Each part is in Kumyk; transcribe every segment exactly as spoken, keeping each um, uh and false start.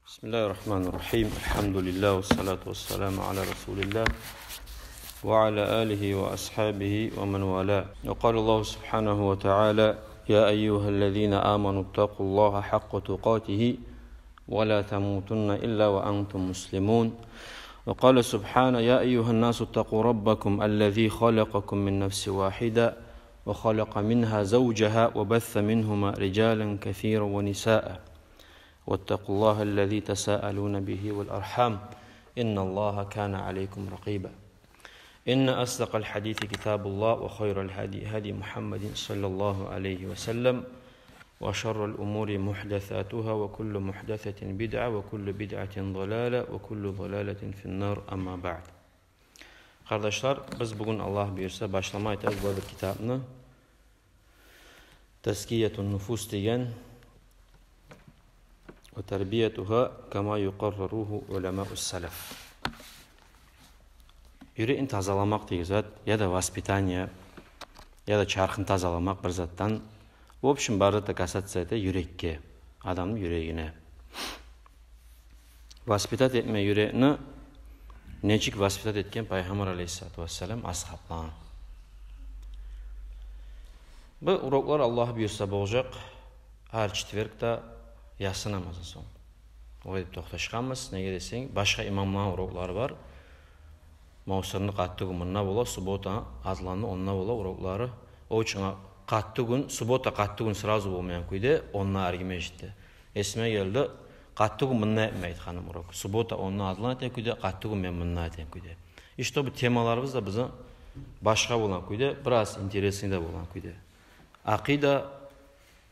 بسم الله الرحمن الرحيم. الحمد لله والصلاة والسلام على رسول الله وعلى آله وأصحابه ومن والاه. وقال الله سبحانه وتعالى: يا أيها الذين آمنوا اتقوا الله حق تقاته ولا تموتن إلا وأنتم مسلمون. وقال سبحانه: يا أيها الناس اتقوا ربكم الذي خلقكم من نفس واحدة وخلق منها زوجها وبث منهما رجالا كثيرا ونساء واتقوا الله الذي تساءلون به والأرحام إن الله كان عليكم رقيبا. إن أصدق الحديث كتاب الله وخير الهدي هدي محمد صلى الله عليه وسلم وشر الأمور محدثاتها وكل محدثة بدعة وكل بدعة ضلالة وكل ضلالة في النار أما بعد. Къардашлар, биз бугюн, Аллагь буюрса, башлама айтабыз бу бир китапны. Тазкиятун нуфус деген, ва тарбиятугьа кама юкъарраруху уламаус салаф. Юрекни тазаламакъ деген зат, яда воспитание, яда чархын тазаламакъ бир затдан. В общем, бары да касаться эте юрекге, адамны юрегине. Воспитать этме юрекни нечик воспитать этген Пайхаммар алейгьиссалату вассалам асгьабланы. Бу уроклар, Аллагь буюрса, болажакъ гьар четвергде яссы намаздан сонг. Олай деп токъташгъанбыз. Неге десенг, башгъа имамланы уроклары бар. Мавсарны къаттыгюн мунда бола, суббота, адланы онда бола уроклары. О учун къаттыгюн, суббота къаттыгюн сразу болмайгъан кюйде, онда арги межитде. Эсиме гелди, къаттыгюн мунда этме айтгъаным урок. Суббота онда адлан этеген кюйде, къаттыгюн мен мунда этеген кюйде. И чтобы темаларыбыз да бизин башгъа болгъан кюйде, бираз интересный да болгъан кюйде. Акъида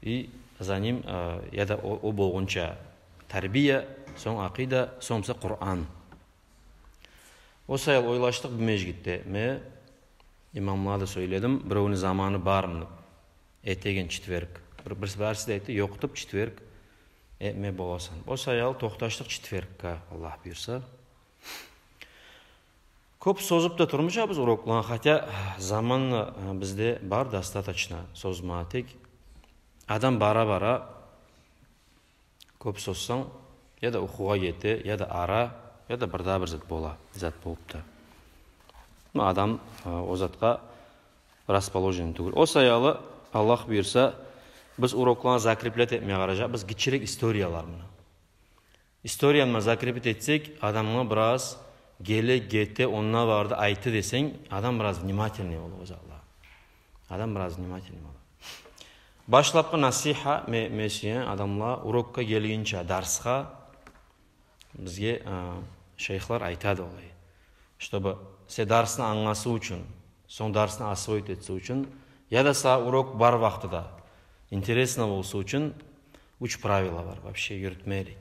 и за ним, э, яда о, о болгъунча тарбия, сонг акъида, сонг буса Къуран. О саялы ойлашдыкъ бу межитде. Мен имамлагъа да сёйледим, биревню заманы бармы этеген четверг. Бир, бир, бариси де айтды, ёкъ деп, четверг этме боласан. О саялы токъташдыкъ четвергге, Аллагь буюрса. Кёп созуп да турмажакъбыз урокланы, хотя заман, э, бизде бар достаточно созма тек. Адам бара-бара кёп созсанг, яда охугъа гете, яда ара, яда бир дагъы бир зат бола, зат болуп да. Ну, адам, э, о затгъа расположенный тюгюл. О саялы, Аллагь буюрса, биз урокланы закреплять этме къаражакъбыз гиччирек историялар мунан. Историяны закрепить этсек, адамгъа бираз геле, гете, онда барды, айтды десенг, адам бираз внимательный болур о затлагъа. Адам бираз внимательный болур. Башлапгъы насигьат, ме-, мен сюемен адамлар урокгъа гелгинче, дарсгъа, бизге, а, шайыхлар айтады олай. Чтобы сен дарсны англасын учун, сонг дарсны освоить этсин учун, яда сагъа урок бар вакътида интересно болсун учун, уьч правила бар вообще юрютме герек.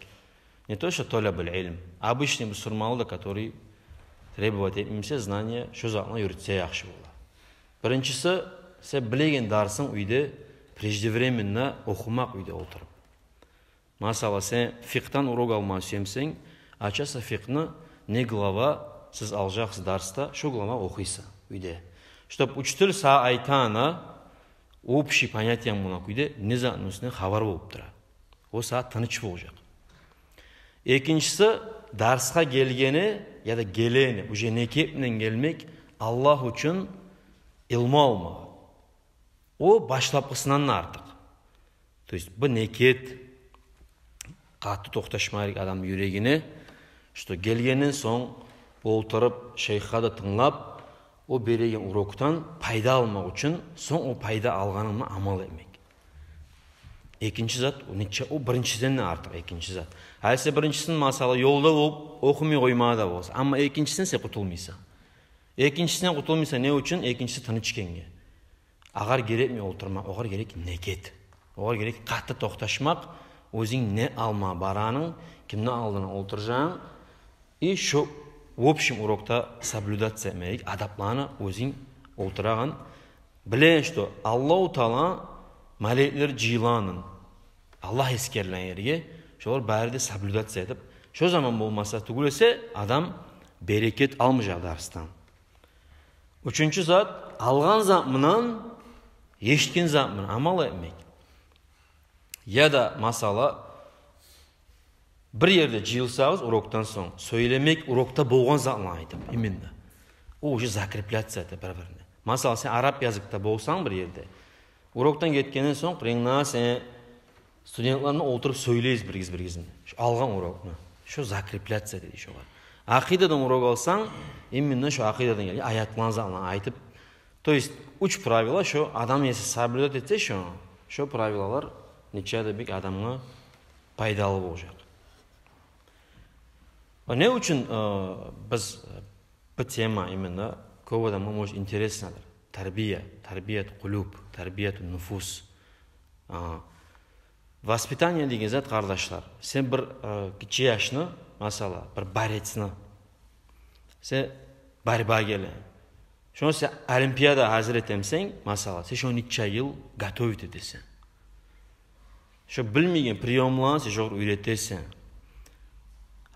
Не то что толябуль илм. Обычный бусурманлы да, который требовать этмей буса знание, шо затны юрютсе яхшы бола. Биринчиси, сен билеген дарсынг уьйде преждевременно охумакъ уьйде олтуруп. Масала, сен фикъдан урок алма сюе бусанг, ачаса фикъны, не глава сиз алажакъсыз дарсда, шо глава охуйса уьйде. Чтоб учитель сагъа айтагъаны общий понятиянг болгъан кюйде, не затны уьстюнден хабар болуп тура. О сагъа тыныч болажакъ. Экинчиси, дарсгъа гелгени яда гелени, уже не кепинен гелмек, Аллагь учун илму алма. О башлапгъысындан да артыкъ. То есть бу не кет, къатты токъташма герек адамны юрегине, что гелгенден сонг олтуруп, шайыхгъа да тынглап, о береген урокдан пайда алмакъ учун, сонг о пайда алгъанынг булан амал этмек. Экинчи зат, о нече, о биринчисинден де артыкъ, экинчи зат. Гьали сен биринчисин, масала, ёлда болуп, охумай къоймагъа да боласан. Амма экинчисин сен къутулмайсан. Экинчисинден къутулмайсан, не учун? Экинчиси тыныч экенге. Огъар герекмей олтурмакъ, огъар герек не кет. Огъар герек къатты токъташмакъ, оьзюнг не алма баранынгны, кимни алдына олтуражагъынг. И шо, в общем, урокда соблюдаться этме герек адапланы, оьзюнг олтурагъан. Билеген, что Аллагьу Таала малайиклер жыйылагъанын, Аллагь эсгерилеген ерге, шолар бары да соблюдаться этип, шо заман болмаса тюгюл эсе, адам берекет алмажакъ дарсдан. Уьчюнчю зат, алгъан зат булан, эшитген зат булан амал этмек. Яда, масала, Бир ерде жыйылсагъыз урокдан сонг, сёйлемек урокда болгъан затланы айтып, именно. О уже закрепляться эте бир-бирине. Масала, сен араб языкда болсанг бир ерде, урокдан гетгенден сонг, къырыйынгда сен студентлер булан олтуруп сёйлейсиз биригиз-биригизни. Шо алгъан урокну. Шо закрепляться эте шогъар. Акъыйдадан урок алсанг, именно шо акъыйдадан гелген аятланы, затланы айтып. То есть, уьч правила, шо адам если соблюдать этсе шо, шо правилалар нечакъы да бек адамгъа пайдалы болажакъ. А не учун, э, биз, э, бу тема именно кёп адамгъа, может, интереснодур. Тарбия, тарбият къулуб, тарбият нуфус. А, воспитание деген зат, къардашлар. Сен бир, э, гиччи яшны, масала, бир борецни, сен борьбагъа геле. Шону сен олимпиадагъа гьазир этемсен, масала, сен шону нече йыл готовить этесен. Шо билмеген приёмларын сен шогъар уьйретесен.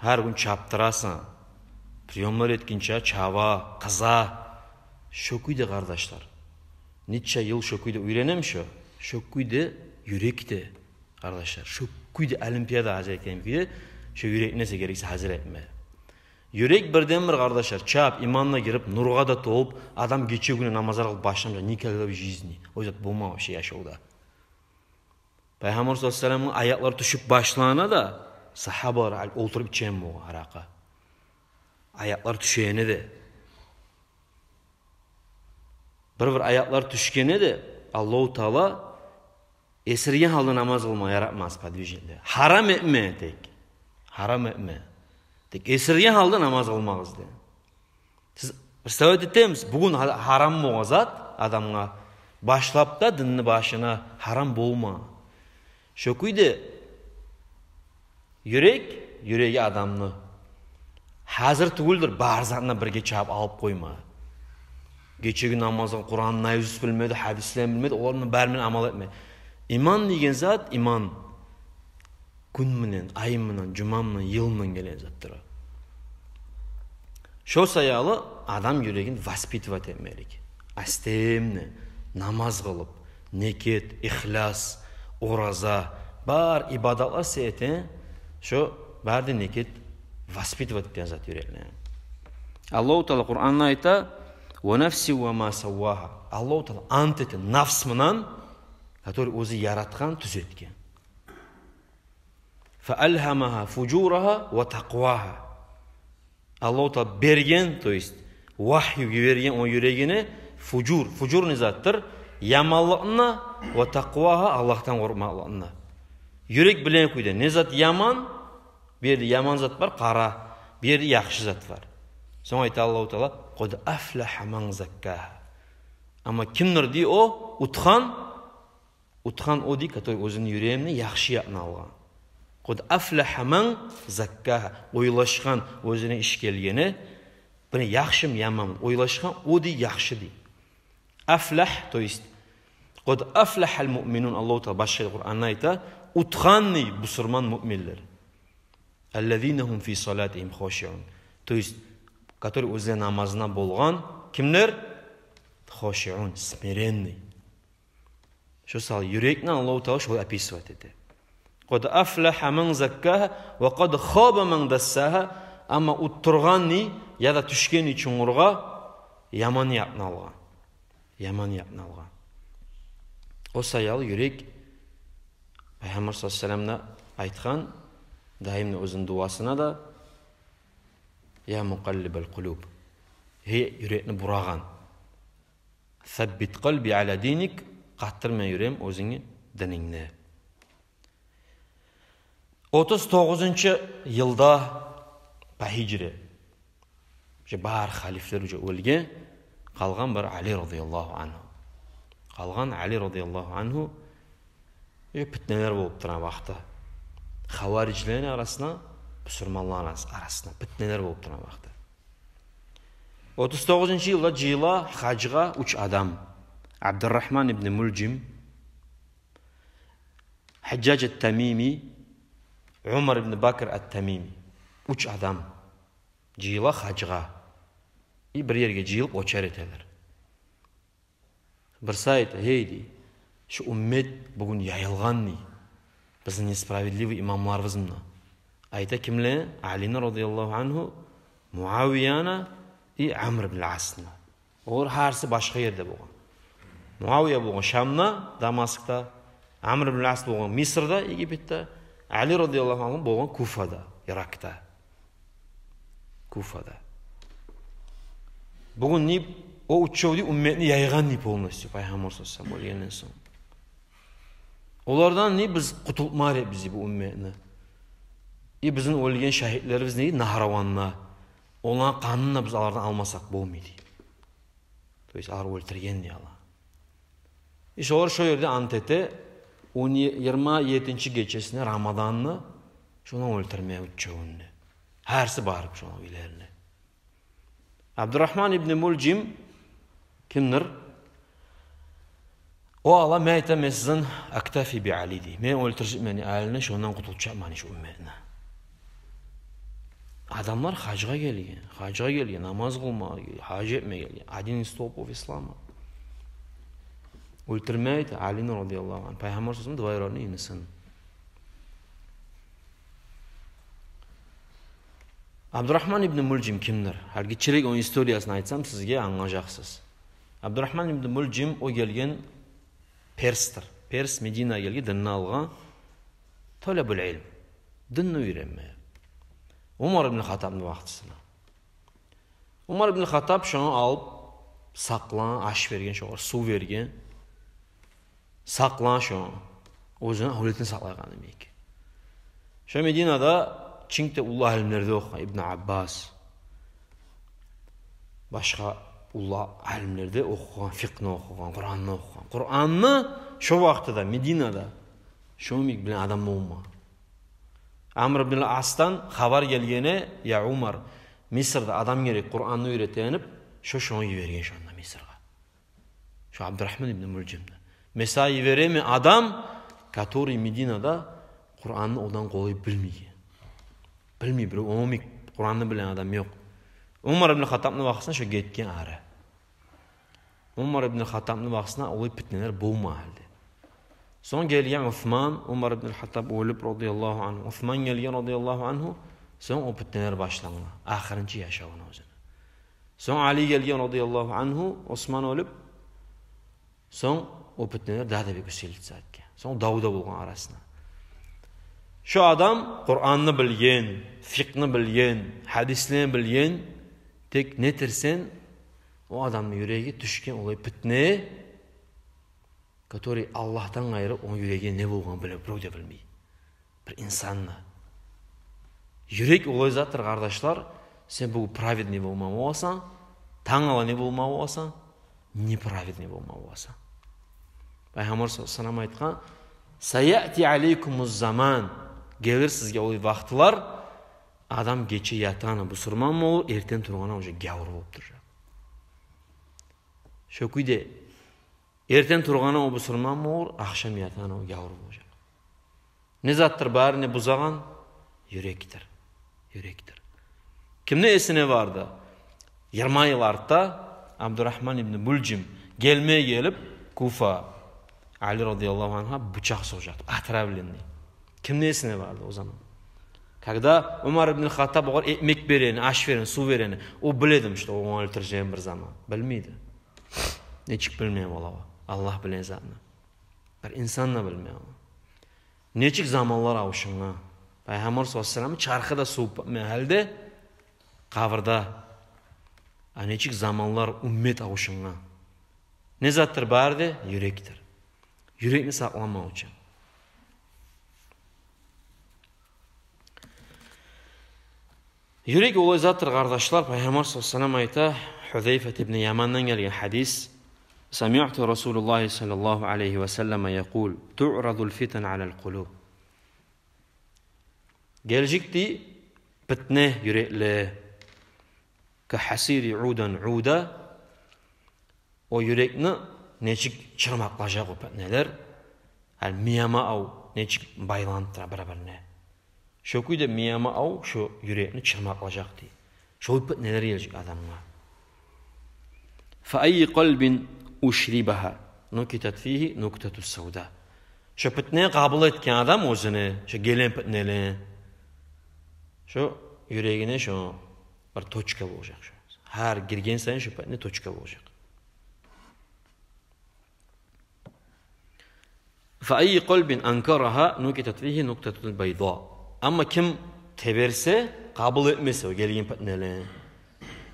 Гьар гюн чапдырасан. Приёмлар этгинче чаба, къыза. Шо кюйде, къардашлар. Нече йыл шо кюйде уьйренем шо. Шо кюйде юрек де, къардашлар. Шо кюйде олимпиадагъа гьазир этген кюйде шо юрекни сен герексе гьазир этме. Юрек бирден-бир, къардашлар, чап, иман да гирип, нургъа да толуп, адам гече-гюнде намазлар къылып башламажакъ никогда в жизни. О зат болмагъан вообще яшавда. Пайхаммар саллаллагьу алайгьи ва салламгъа аятлар тюшюп башлагъанда да, сагьабалар олтуруп ичеген болгъан аракъы. Аятлар тюшегенде де. Бир-бир аятлар тюшгенде де, Аллагьу Таала эсирген гьалда намаз къылма яратмас подвижникге. Гьарам этме тек. Гьарам этме. Тек эсирген гьалда намаз къылмагъыз дей. Сиз представлять этемисиз, бугюн гьа-, гьарам болгъан зат адамгъа, башлап да динни башына гьарам болма. Шо кюйде юрек, юреги адамны гьазир тюгюлдюр бар затны бирге чабып алып къойма. Гечеги намазын, Къуранны наизусть билмеди, гьадислерин билмеди, оланы барын мен амал этме. Иман деген зат, иман гюн менен, ай менен, жума менен, йыл менен гелген затдыр о. Шо саялы адам юрегин воспитывать этмелик. Астемни намаз къылып, некет, ихлас, ораза, бар ибадатлар сен этеген, шо бары да некет воспитывать этеген зат юрекни. Аллагьу Таала Къуранда айта: «Ва нафсин ва ма саввагьа». Аллагьу Таала ант эте нафс мунан, который оьзю яратгъан, тюзетген. «Фа алгьамагьа фужурагьа ва такъвагьа». Аллагьу Таала берген, то есть вагью йиберген о юрегине фужур. Фужур не затдыр? Яманлыкъны, ва такъвагьа, Аллагьдан къоркъмакълыкъны. Юрек билеген кюйде не зат яман, бу ерде яман зат бар, къара, бу ерде яхшы зат бар. Сонг айта Аллагьу Таала: «Къад афлагьа ман заккагьа». Амма кимдир дей о утгъан, утгъан о дей, который оьзюню юрегин яхшы якъны алгъан. «Къад афлагьа ман заккагьа», ойлашгъан, оьзюне иш гелгени, бу не, яхшымы, яманмы, ойлашгъан, о дей, яхшы дей. Афлагь, то есть, «Къад афлагьал муъминун», Аллагьу Таала башгъа Къуранда айта, утгъан дей бусурман муъминлер. «Аллазина гьум фи салатигьим хошиун». То есть, который оьзлер намазына болгъан, кимлер? Хошиун, смиренный. Шо саялы юрекни Аллагьу Таала шолай описывать эте. «Къад афлагьа ман заккагьа ва къад хаба ман дассагьа». Амма утдургъан дей, яда тюшген дей чунгургъа, яман якъны алгъан. Яман якъны алгъан. О саялы юрек, Пайхаммар саллаллагьу алайгьи ва саллам да айтгъан, даим де оьзюню дуасына да: «Я мукъаллибал къулуб». Гьей, юрекни бурагъан. «Саббит къалби ала диник», къаттыр мени юрегим оьзюнгню динингде. Отуз тогъузунчу йылда по гьижре, уже бар халифлер уже оьлген, къалгъан бир Али радияллагьу ангьу. Къалгъан Али радияллагьу ангьу, уже питнелер болуп турагъан вакъти. Хаварижилени арасына, бусурманланы арас-, арасына питнелер болуп турагъан вакъти. Отуз тогъузунчу йылда жыйыла гьажгъа уьч адам: Абдуррагьман ибн Мулжим, Гьажжаж ат-Тамими, Умар ибн Бакр ат-Тамими. Уьч адам жыйыла гьажгъа. И бир ерге жыйылып, очар этелер. Бириси айта: «Гьей, — дей, — шу уммат бугюн яйылгъан, — дей, — бизин несправедливый имамларыбыз мунда. Айта кимлени? Алини радияллагьу ангьу, Муавияны и Амр ибн ал-Асны. Олар гьарси башгъа ерде болгъан. Муавия болгъан Шамда, Дамаскда, Амр ибн ал-Ас болгъан Мисрда, Египетде, Али радияллагьу ангьу болгъан Куфада, Иракда. Куфада. Бугюн не о уьчевде умметни яйгъан не полностью, Пайхаммар саллаллагьу алайгьи ва саллам оьлгенден сонг. Олардан не биз къутулмагъа герек биз бу умметни. И бизин оьлген шагьитлерибиз не Нагьраванда. Оланы къанын да биз олардан алмасакъ болмайды. То есть олар оьлтюрген де олар. Иш олар шо ерде ант эте, он, йигирма еттинчи гечесине Рамаданны, шону оьлтюрме уьчевюн де. Гьарси барып шону уьйлерине. Абдурагьман ибн Мулжим кимдир? О ала, мен айта, мен сизин актафи би Али дей. Мен оьлтюрежекмен Алини, шондан къутултажакъман шу умметни. Адамлар гьажгъа гелген, гьажгъа гелген, намаз къылмагъа гелген, гьаж этмеге гелген. Один из столпов ислама. Оьлтюрме айта Алини радияллагьу ангьу, Пайхаммар саллаллагьу алайгьи ва салламны двоюродный инисин. Абдурагьман ибн Мулжим кимдир? Гьали гиччирек ону историясын айтсам, сизге англажакъсыз. Абдурагьман ибн Мулжим о гелген персдир. Перс Мединагъа гелген, динни алгъан. Талабул илм. Динни уьйренме. Умар ибн Хаттабны вакътисине. Умар ибн Хаттаб шону алып сакълан, аш берген, шогъар сув берген. Сакълан шону. Оьзюню авлетин сакълайгъан демек. Шо Мединада чинк де уллу алимлер де охугъан, Ибн Аббас, башгъа уллу алимлер де охугъан, фикъны охугъан, Къуранны охугъан. Къуранны шо вакътиде Мединада шо йимик билген адам болмагъан. Амр ибн ал-Асдан хабар гелгени: «Я Умар, Мисрда адам герек, Къуранны уьйретеген», — деп, шо шону йиберген шонда Мисргъа. Шо Абдурагьман ибн Мулжимни. Мен сагъа йиберемен адам, который Мединада Къуранны одан къолай билмеген. Билмей бирев, ону йимик Къуранны билген адам ёкъ. Умар ибн Хаттабны вакътисинде шо гетген ары. Умар ибн Хаттабны вакътисинде олай питнелер болмагъан гьалда. Сонг гелген Усман, Умар ибн Хаттаб оьлюп, радияллагьу ангьу, Усман гелген, радияллагьу ангьу, сонг о питнелер башлангъан. Ахырынчы яшавунда оьзюню. Сонг Али гелген, радияллагьу ангьу, Усман оьлюп, сонг о питнелер дагъы да бек усилиться этген. Сонг дав да болгъан арасында. Шо адам Къуранны билген, фикъны билген, гьадислени билген, тек не этерсен, о адамны юрегине тюшген олай питне, который Аллагьдан къайры ону юрегине не болгъанын биле, бирев де билмей. Бир инсанны юрек олай затдыр, къардашлар, сен бугюн праведный болма боласан, тангала не болма боласан, неправедный болма боласан. Пайхаммар саллаллагьу алайгьи ва саллам айтгъан: «Саяъти алайкумуз заман», гелир сизге олай вакътилер, адам гече ятагъаны бусурман болур, эртен тургъаны уже гявур болуп туражакъ. Шо кюйде эртен тургъаны о бусурман болур, ахшам ятагъаны о гявур болажакъ. Не затдыр барын бузагъан? Юрекдир. Юрекдир. Кимни эсине барды? Йигирма йыл артда Абдурагьман ибн Мулжим гелме гелип Куфа, Али радияллагьу ангьугъа бычакъ сокъжакъ, отравленный. Кимни эсине барды о заман? Когда Умар ибн Хаттаб огъар экмек берени, аш берени, сув берени, о биле эди, что ону оьлтюрежегин бир заман. Билмей эди. Нечик билмей бола о? Аллагь билеген затны. Бир инсан да билмей о. Нечик заманлар авушунгъан. Пайхаммар саллаллагьу алайгьи ва саллам чархы да сувуп битмеген гьалда къабурда. А нечик заманлар, уммат авушунгъан. Не затдыр бары да? Юрекдир. Юрекни сакъламакъ учун. Юрек олай затдыр, къардашлар, Пайхаммар саллаллагьу алайгьи ва саллам айта, Хузайфат ибн Ямандан гелген гьадис: «Самиъту Расулуллагьи саллаллагьу алайгьи ва саллама якъул: туърадул фитан алал къулуб». Гележекде питне юреклеге, «ка хасири удан уда». О юрекни нечик чырмакълажакъ о питнелер, гьали миямав нечик байланып тура бир-бирине. Шо кюйде миямав шо юрекни чырмакълажакъ дей. Шолай питнелер гележек адамгъа. «Фа айи къалбин ушрибагьа нукитат фигьи нуктату савда». Шо питнени къабул этген адам оьзюне, шо гелген питнени, Шо юрегине шо бир точка болажакъ шо. Гьар гирген сайын шо питне точка болажакъ. «Фа айю къалбин анкарагьа нукитат фигьи нуктатун байда». Амма ким теберсе, къабул этмесе о гелген питнелени,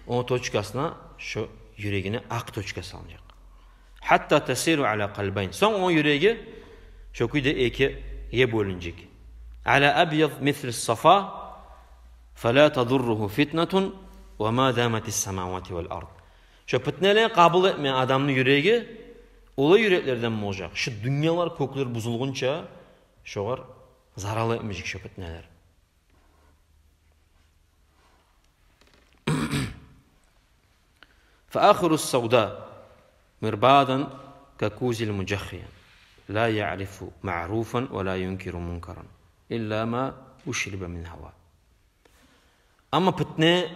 ону точкасына шо юрегине акъ точка салынажакъ. «Гьатта тасиру аля къалбайн». Сонг ону юреги шо кюйде экиге бёлюнежек. «Аля абьяд мисли сафа, фала тадурругьу фитнатун ва ма даматис самавати вал ард». Шо питнелени къабул этмеген адамны юреги олай юреклерден болажакъ, шо дюньялар, кёклер бузулгъунча шогъар зарал этмежек шо питнелер. «Фа ахиру савда мирбадан ка кузил мужаххия, ла яърифу маъруфан ва ла юнкиру мункаран, илла ма ушриба мин гьава». Амма питне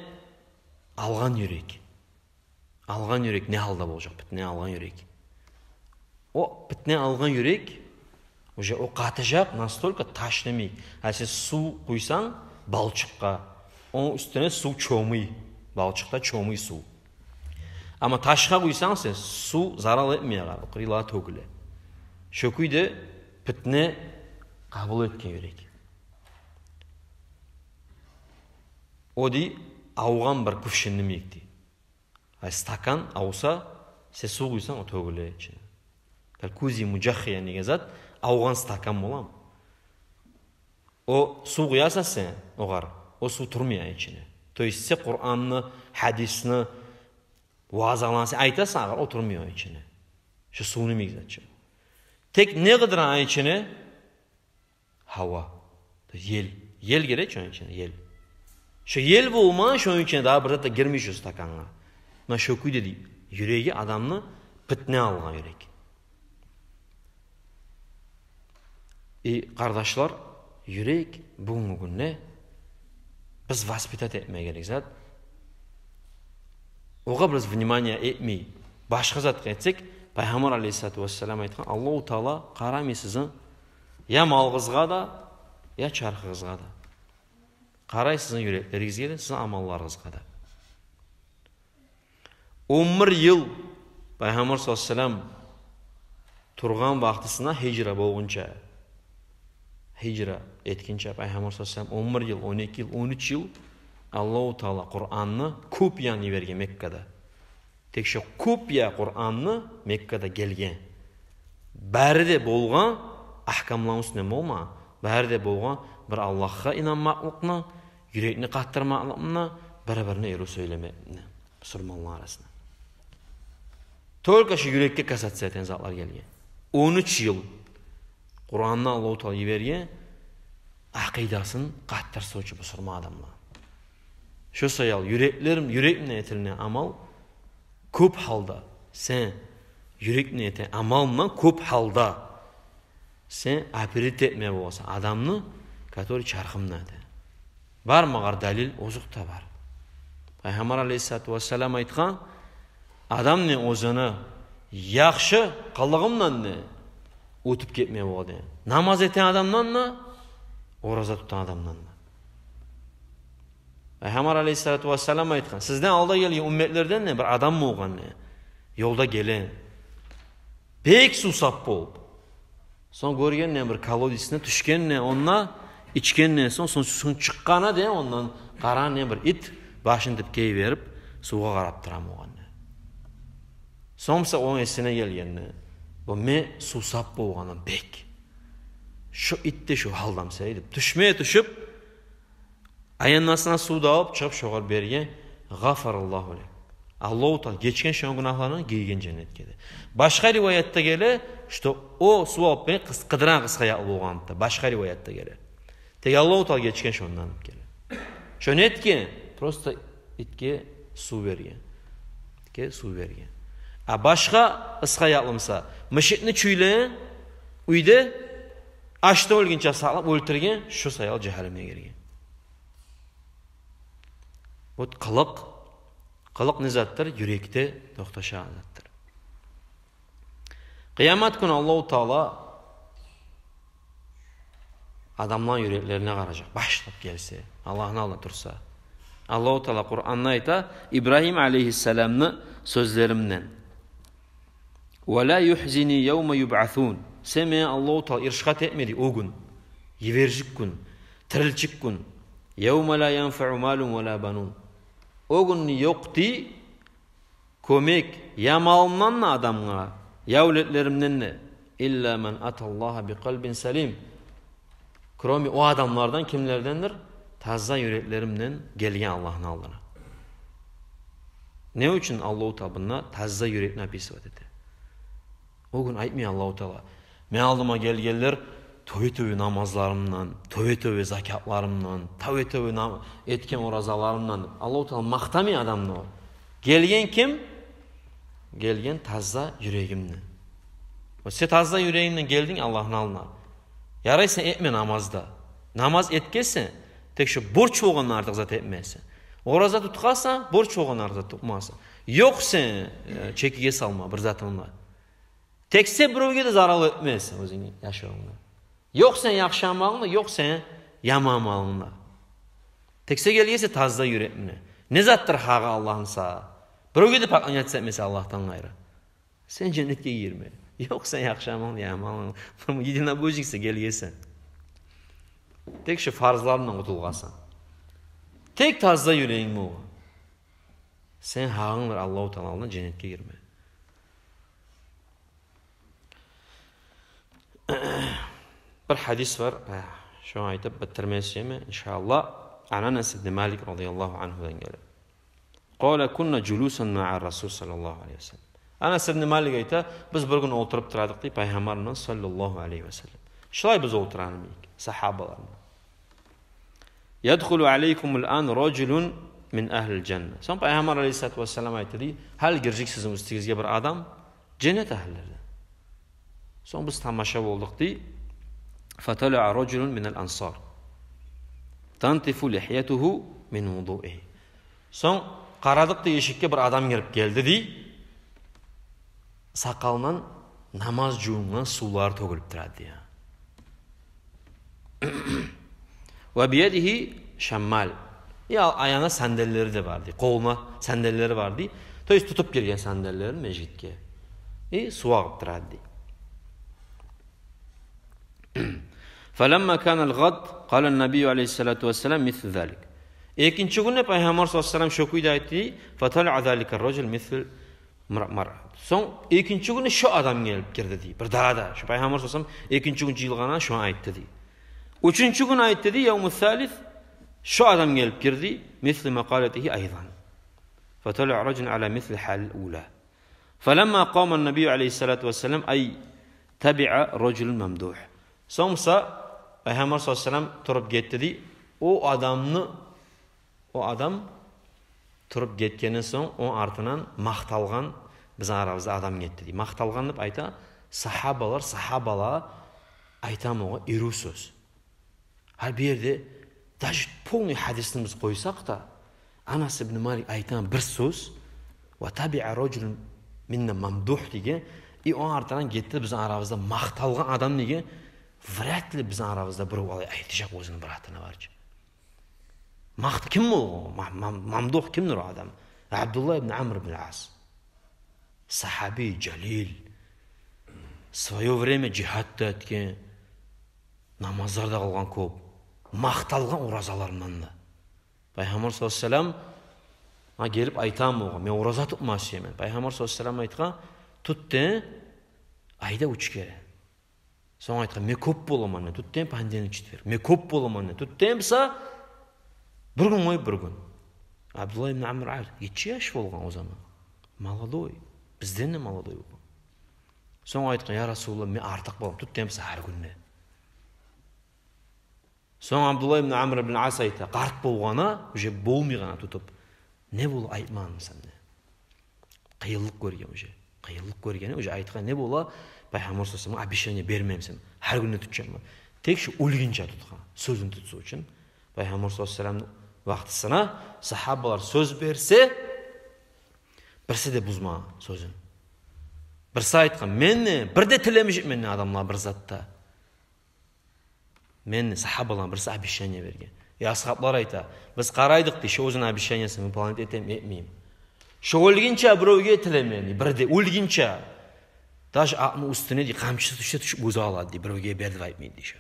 алгъан юрек. Алгъан юрек не гьалда болажакъ? Питне алгъан юрек. О питне алгъан юрек уже о къатажакъ, настолько таш йимик. Гьа, сен сув къуйсанг балчыкъгъа, ону уьстюне сув чомуй, балчыкъда чомуй сув. Амма ташгъа къуйсанг сен, сув зарал этмей агъар, къырыйлагъа тёгюле. Шо кюйде питне къабул этген юрек. О дей, авгъан бир кувшинни йимик дей. Ай, стакан авса, сен сув къуйсанг, о тёгюле ичине. Кал кузи мужаххия деген зат авгъан стакан боламы? О сув къуясан сен огъар, о сув турмай ичине. То есть сен Къуранны, гьадисни, ваазаланы сен айтасан, агъар о турмай ичине. Шо сувну йимик зат чы. Тек не къыдыра ичине? Гьава. Ел. Ел гире чи ону ичине, ел. Шо ел болмай, шону ичине дагъы бир зат да гирмей шо стакангъа. Муна шо кюйде дей, юреги адамны питне алгъан юрек. И, къардашлар, юрек бугюнгю гюнде биз воспитать этме герек зат. Огъар биз внимание этмей, башгъа затгъа этсек, Пайхаммар алейгьиссалату вассалам айтгъан: «Аллагьу Таала къарамай сизин я малыгъызгъа да, я чархыгъызгъа да. Къарай сизин юреклеригизге де, сизин амалларыгъызгъа да». Он бир йыл Пайхаммар саллаллагьу алайгьи ва саллам тургъан вакътисинде, гьижра болгъунча, гьижра этгинче Пайхаммар саллаллагьу алайгьи ва саллам он бир йыл, он эки йыл, он уьч йыл Аллагьу Таала Къуранны копиясын йиберген Меккада. Тек шо копия Къуранны Меккада гелген. Бары да болгъан агькамланы уьстюнде болма, бары да болгъан бир Аллагьгъа инанмакълыкъны, юрекни къаттырмакълыкъны, бир-бирине эрив сёйлемекни бусурманланы арасында. Только шо юрекге касаться этеген затлар гелген. Он уьч йыл Къуранны Аллагьу Таала йиберген, акъидасын къаттырса учун бусурман адамланы. Шо саялы юреклер, юрек булан этилинеген амал кёп гьалда, сен юрек булан этеген амал булан кёп гьалда сен опередить этме боласан адамны, который чархы булан эте. Бармы огъар далил? Озокъда, бар. Пайхаммар алейгьиссалату вассалам айтгъан: «Адам не оьзюню яхшы къылыгъы булан не оьтюп гетме бола», — деген. Намаз этеген адамдан да, ораза тутагъан адамдан да. Пайхаммар алейгьиссалату вассалам айтгъан: «Сизден алда гелген умметлерден де бир адам болгъан, не, ёлда гелеген, бек сувсап болуп, сонг гёрген, не, бир колодецни, тюшген, не, онда ичгенден сонг, сонг, сонг чыкъгъанда, де, ондан къарагъан, не, бир ит башын тюпге йиберип, сувгъа къарап тура болгъан, де. Сонг буса ону эсине гелген, де, бу мен сувсап болгъанман бек. Шо ит де шо гьалда буса эди», — деп, тюшме тюшюп, аяннасына сув да алып чыгъып, шогъар берген. «Гъафараллагьу лак». Аллагьу Таала гечген шону гюнагьларын, гирген женнетге де. Башгъа риваятда геле, что о сув алып берген къыс-, къыдырагъан къысгъа якълы болгъан деп де. Башгъа риваятда геле. Тек Аллагьу Таала гечген шондан деп геле. Шо не этген? Просто итге сув берген. Итге сув берген. А башгъа къысгъа якълы буса, мышыкны чуйлеген, уьйде ачдан оьлгюнче сакълап оьлтюрген, шо саялы жагьаннемге гирген. Вот къылыкъ, къылыкъ не затдыр? Юрекде токъташагъан затдыр. Къыямат гюн Аллагьу Таала адамланы юреклерине къаражакъ, башлап гелсе, Аллагьны алдына турса. Аллагьу Таала Къуранда айта Ибрагьим алейгьиссаламны сёзлеринден: «Ва ла юхзини явма юбъасун». Сен мени, Аллагьу Таала, иршат этме дей о гюн, йибережек гюн, тирилтежек гюн. «Явма ла янфаъу малун ва ла банун». О гюн ёкъ дей кёмек я малындан да адамгъа, я авлетлеринден де. «Илла ман аталлагьа бикъалбин салим». Кроме о адамлардан, кимлердендир? Таза юреклеринден гелген Аллагьны алдына. Не учун Аллагьу Таала мунда таза юрекни описывать эте? О гюн айтмай Аллагьу Таала: «Мени алдыма гелгенлер тёбе-тёбе намазларымдан, тёбе-тёбе закатларымдан, тёбе-тёбе нам-, этген оразаларымдан», — деп. Аллагьу Таала макътамай адамны о. Гелген ким? Гелген таза юрегимни. О, сен таза юрегингден гелдинг Аллагьны алдына. Ярай, сен этме намаз да. Намаз этгенсен, тек шо борч болгъандан артыкъ зат этмейсен. Ораза тутгъансан, борч болгъандан артыкъ зат тутмайсан. Ёкъ, сен, э, чекиге салма бир затынгны да. Тек сен биревге де зарал этмейсен оьзюнгню яшавунгда. Ёкъ сен яхшы амалынгда, ёкъ сен яман амалынгда. Тек сен гелгенсен таза юрек булан. Не затдыр гьакъы Аллагьны сагъа? Биревге де поклоняться этмейсен Аллагьдан къайры. Сен женнетге гирме. Ёкъ сен яхшы амалынг, яман амалынг. Единобожник сен, гелгенсен. Тек шо фарзларындан къутулгъансан. Тек таза юрегинг болгъан. Сен гьакъынгдыр Аллагьу Тааланы алдына женнетге гирме. Бир гьадис бар, э, шону айтып битдирме сюемен, иншааллагь. Ан Анас ибн Малик радияллагьу ангьудан геле. Къала: «Кунна жулусан маъа Расул саллаллагьу алайгьи ва саллам». Анас ибн Малик айта: «Биз бир гюн олтуруп турадыкъ, — дей, — Пайхаммар булан саллаллагьу алайгьи ва саллам». Шулай биз олтургъан эдик, сагьабалар булан. «Ядхулу алайкумул ан ражулун мин агьлил жанна». Сонг Пайхаммар алайгьиссалату вассалам айтды дей: «Гьали гирежек сизин уьстюгюзге бир адам женнет агьлилерден». Сонг биз тамаша болдукъ дей. «Фаталаа ражулун минал ансар тантифу лихьятагьу мин вудуигьи». Сонг къарадыкъ дей, эшикге бир адам гирип гелди дей. Сакъалындан намаз жувунгъан сувлар тёгюлюп турады дей. «Ва биядигьи шаммал». И ал-, аягъына сандаллары да бар дей, къолуна сандаллары бар дей. То есть тутуп гирген сандалларын межитге. И сув агъып турады дей. «Фаламма канал гъад, къала ннабийю алайгьиссалату вассалам мисла залик». Экинчи гюнде Пайхаммар саллаллагьу алайгьи ва саллам шо кюйде айтды дей: «Фаталаа залика ражул мисла мар-, мар». Сонг экинчи гюнде шо адам гелип гирди дей. Бир дагъы да, шо Пайхаммар саллаллагьу алайгьи ва саллам экинчи гюн жыйылгъанда шону айтды дей. Уьчюнчю гюн айтды дей, явму салис, шо адам гелип гирди, мисли макъалатигьи айдан. «Фаталаа ражулун ала мисли гьалил ула». «Фаламма къама ннабийю алайгьиссалату вассалам ай табиа ражулун мамдугь». Сонг буса Пайхаммар саллаллагьу алайгьи ва саллам туруп гетди дей. О адамны, о адам туруп гетгенден сонг, ону артындан макъталгъан, бизин арабызда адам гетди дей. Макъталгъан деп айта сагьабалар, сагьабалагъа айтамагъа иру сёз. Гьар бир ерде, даже полный гьадисни биз къойсакъ да, Анас ибн Малик айтгъан бир сёз, «Ва табиа ражулун минна мамдугь» деген, и ону артындан гетди бизин арабызда макъталгъан адам деген, вряд ли бизин арабызда бирев алай айтажакъ оьзюню братына барча. Макът-, ким болгъан? Ма-, ма-, мамдугь кимдир о адам? Абдуллагь ибн Амр ибн Ас. Сагьаби жалил. Своё время жигьад да этген, намазлар да къылгъан кёп. Макъталгъан оразаларындан да. Пайхаммар саллаллагьу алайгьи ва саллам гелип айтгъан болгъан: «Мен ораза тутма сюемен». Пайхаммар саллаллагьу алайгьи ва саллам айтгъан: «Тут», — деген, айда уьч керен. Сонг айтгъан: «Мен кёп боламан», — деген, тут деген понедельник, четверг. «Мен кёп боламан», — деген, тут деген буса, бир гюн къоюп бир гюн. Абдуллагь ибн Амр Ас нече яш болгъан о заман? Молодой. Бизден де молодой болгъан. Сонг айтгъан: «Я Расулуллагь, мен артыкъ боламан, тут деген буса гьар гюнде». Сонг Абдуллагь ибн Амр ибн Ас айта, къарт болгъанда, уже болмайгъанда тутуп: «Не бола, айтмагъанмысан?» — деп. Къыйынлыкъ гёрген уже. Къыйынлыкъ гёргени уже, айтгъан: «Не бола, Пайхаммар саллаллагьу алайгьи ва саллам обещание бермемисен, гьар гюнде тутажакъман». Тек шо оьлгюнче тутгъан, сёзюн тутса учун. Пайхаммар саллаллагьу алайгьи ва салламны вакътисине сагьабалар сёз берсе, бирси де бузмагъан сёзюн. Бирси айтгъан: «Мен де бир де тилемежекмен адамлагъа бир зат да». Мен, сагьабаланы бириси обещание берген. Я асгьаблар, айта, биз къарайдыкъ дей, шо оьзюню обещаниесин выполнять этеми, этмейми. Шо оьлгюнче биревге тилеме, бир де оьлгюнче. Даже атны уьстюне дей, къамчысы тюшсе, тюшюп оьзю алады дей, биревге бер деп айтмайды дей шо.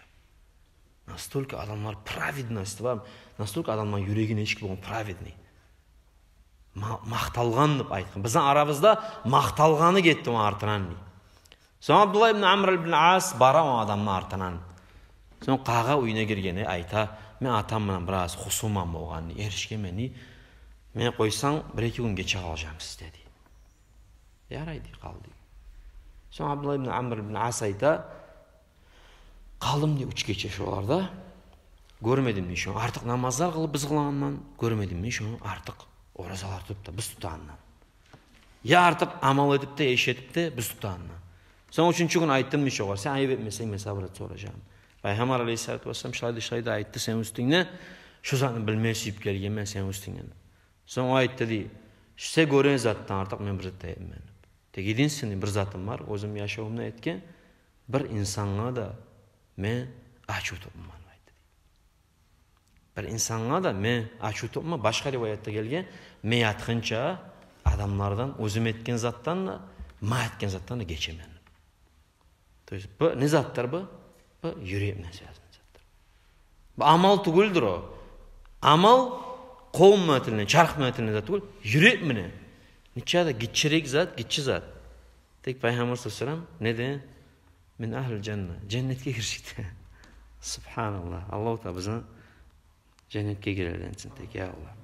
Настолько адамлар праведность бар, настолько адамлар юреги нечик болгъан, праведный. Ма-, макъталгъан деп айтгъан. Бизин арабызда макъталгъаны гетди ону артындан дей. Сонг Абдуллагь ибн Амр ибн Ас бара о адамны артындан. Сонг къагъа уьюне гиргенде айта: «Мен атам булан бираз хусуман болгъан дей, эришгенмен дей. Мени къойсанг, бир-эки гюн гече къалажакъман сизде» дей. «Ярай» дей, къал дей. Сонг Абдуллагь ибн Амр ибн Ас айта: «Къалдым дей уьч гече шоларда. Гёрмедим дей шону артыкъ намазлар къылып биз къылагъандан, гёрмедим дей шону артыкъ оразалар тутуп да биз тутагъандан. Я артыкъ амал этип де, иш этип де биз тутагъандан. Сонг уьчюнчю гюн айтдым дей шогъар: сен айып этмесенг, мен сагъа бир зат соражагъан. Пайхаммар алейгьиссалату вассалам шулай да, шулай да айтды сени уьстюнгде, шо затны билме сююп гелгенмен сени уьстюнгден». Сонг о айтды дей: «Сен гёрген затдан артыкъ мен бир зат да этмеймен. Тек единственный бир затым бар, оьзюм яшавумда этген, бир инсангъа да мен ачув тутмайман» деп айтды дей. «Бир инсангъа да мен ачув тутмайман». Башгъа риваятда гелген: «Мен ятгъынча адамлардан оьзюм этген затдан да, ма этген затдан да гечемен». То есть бу не затдыр бу? Бу юрек булан связанный затдыр. Бу амал тюгюлдюр о. Амал къол булан этилинеген, чарх булан этилинеген зат тюгюл, юрек булан. Нече де гиччирек зат, гиччи зат. Тек Пайхаммар саллаллагьу алайгьи ва саллам не деген? «Мин агьлил жанна». Женнетге гирежек деген. Субгьаналлагь. Аллагьу Таала бизин женнетге гирегенлерден этсин тек, я Аллагь.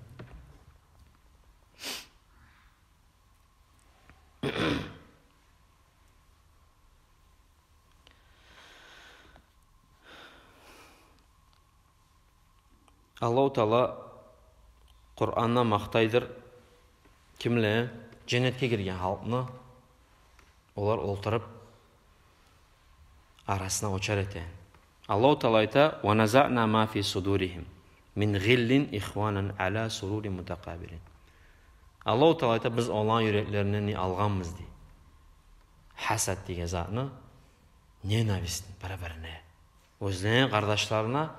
Аллагьу Таала Къуранда макътайдыр кимлени? Женнетге гирген халкъны. Олар олтуруп, арасына очар эте. Аллагьу Таала айта: «Ва назаъна ма фи судуригьим мин гъиллин ихванан ала сурурин мутакъабилин». Аллагьу Таала айта: «Биз оланы юреклеринден не алгъанбыз?» дей. Гьасад деген затны, ненависть бир-бирине. Оьзлени къардашларына,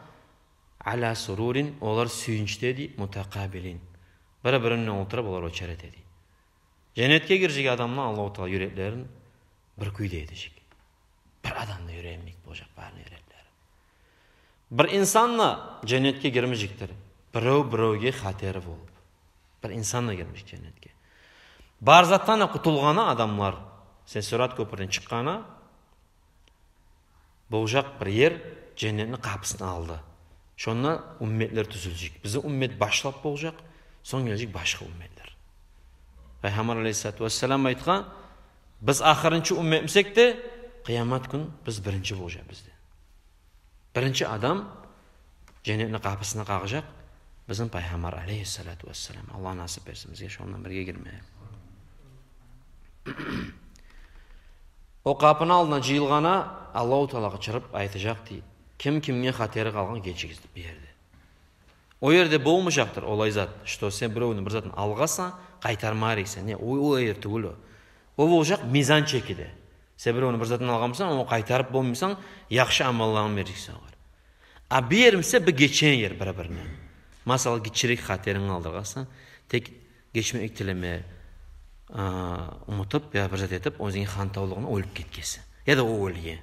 ала сурурин, олар сююнчде дей, мутакъабилин. Бир-биринден олтуруп, олар очар эте дей. Женнетге гирежек адамланы Аллагьу Таала юреклерин бир кюйде этежек. Бир адамны юреги йимик болажакъ барыны юреклери. Бир инсан да женнетге гирмежекдир бирев-биревге хатири болуп. Бир инсан да гирмежек женнетге. Бар затдан да къутулгъаны адамлар, сен Сырат кёпюрден чыкъгъанда, болажакъ бир ер женнетни къапусуну алды. Шонда умметлер тюзюлежек. Бизин уммет башлап болажакъ, сонг гележек башгъа умметлер. Пайхаммар алейгьиссалату вассалам айтгъан: «Биз ахырынчы уммет эсек де, къыямат гюн биз биринчи болажакъбыз» дей. Биринчи адам женнетни къапусуна къагъажакъ бизин Пайхаммар алейгьиссалату вассалам. Аллагь насип берсин бизге шондан бирге гирме. О къапуну алдына жыйылгъанда, Аллагьу Таала къычырып айтажакъ дей: «Ким кимге хатири къалгъан, гечигиз» деп бу ерде. О ерде болмажакъдыр олай зат, что сен биревню бир затын алгъансан, къайтарма герексен. Не, о, о ер тюгюл о. О болажакъ мизан чекиде. Сен биревню бир затын алгъан бусанг, ону къайтарып болмайсан, яхшы амалларынгны бережексен огъар. А бу ер буса бир гечеген ер бир-бирине. Масала, гиччирек хатиринг къалдыргъансан, тек гечмеклик тилеме, а, унутуп, я бир зат этип, оьзюнгню хантавлугъунга оьлюп гетгенсен. Я да о оьлген.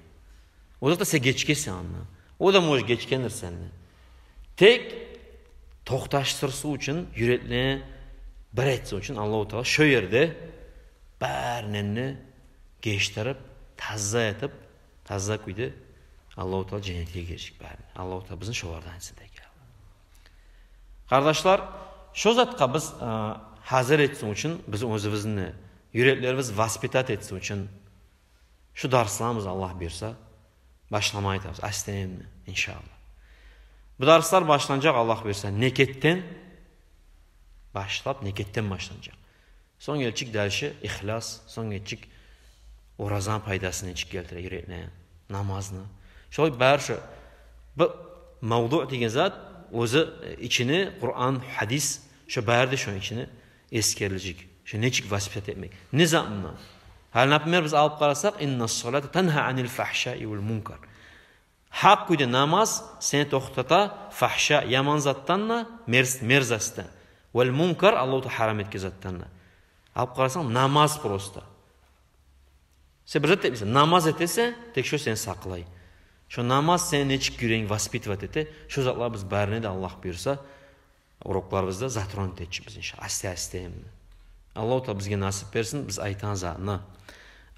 О затда сен гечгенсен ондан. О да, может, гечгендир сенден. Тек токъташдырсын учун, юреклени бир этсин учун Аллагьу Таала шо ерде барындан да гечдирип, таза этип, таза кюйде Аллагьу Таала женнетге гирежек барын. Аллагьу Таала бизин шолардан этсин тек, я Аллагь. Къардашлар, шо затгъа биз, э, гьазир этсин учун, биз оьзюбюзню юреклерибиз воспитать этсин учун, шу дарсларыбыз, Аллагь буюрса, башламагъа айтабыз, астенемни, иншааллагь. Бу дарслар башланажакъ, Аллагь буюрса, некетден башлап, некетден башланажакъ. Сонг гележек дальше ихлас, сонг гележек оразаны пайдасын нечик гелтире юрекге, намазны. Шолай бары шо, бу мавдуъ деген зат, оьзю, э, ичине Къуран, гьадис, шо бары да шону ичине эсгерилежек. Шо нечик воспитать этмек? Не заманда? Гьали, например, биз алып къарасакъ, «Инна ссалата тангьа анил фахшаи вал мункар». Гьакъ кюйде намаз сени токътата фахша, яман затдан да, мерз-, мерзостьдан. Вал мункар, Аллагьу Таала гьарам этген затдан да. Алып къарасанг, намаз просто. Сен бир зат этмейсен, намаз этесен, тек шо сени сакълай. Шо намаз сени нечик юрегинг воспитывать эте, шо затлар биз барине де, Аллагь буюрса, урокларыбызда затронуть этежекбиз, иншаллагь, асте-асте. Аллагьу Таала бизге насип берсин, биз айтагъан затны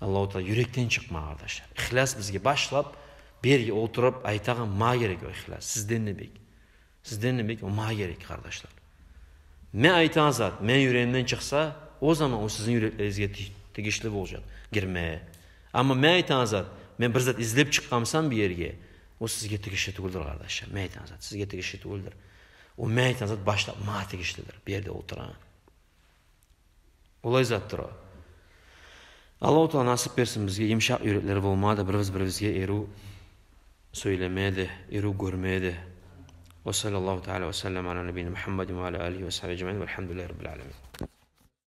Аллагьу Таала юрекден чыкъма, къардашлар. Ихлас бизге башлап, бир ерге олтуруп айтагъан ма герек о ихлас. Сизден де бек. Сизден де бек о ма герек, къардашлар. Мен айтагъан зат мени юрегимден чыкъса, о заман о сизин юреклеригизге ти-, тийишли болажакъ гирме. Амма мен айтагъан зат, мен бир зат излеп чыкъгъан бусам бир ерге, о сизге тийишли тюгюлдюр, къардашлар. Мен айтагъан зат сизге тийишли тюгюлдюр. О мен айтагъан зат башлап ма тийишлидир, бир ерде олтурагъан. Олай затдыр о. Аллагьу Таала насип берсин бизге йымышакъ юреклер болма да, бирибиз-бирибизге эрив сёйлеме де, эрив гёрме де. Ва саллаллагьу таала ва саллам аля набийина Мухаммадин ва аля алигьи ва сагьбигьи ажмаин. Валгьамдулиллагьи раббил аламин.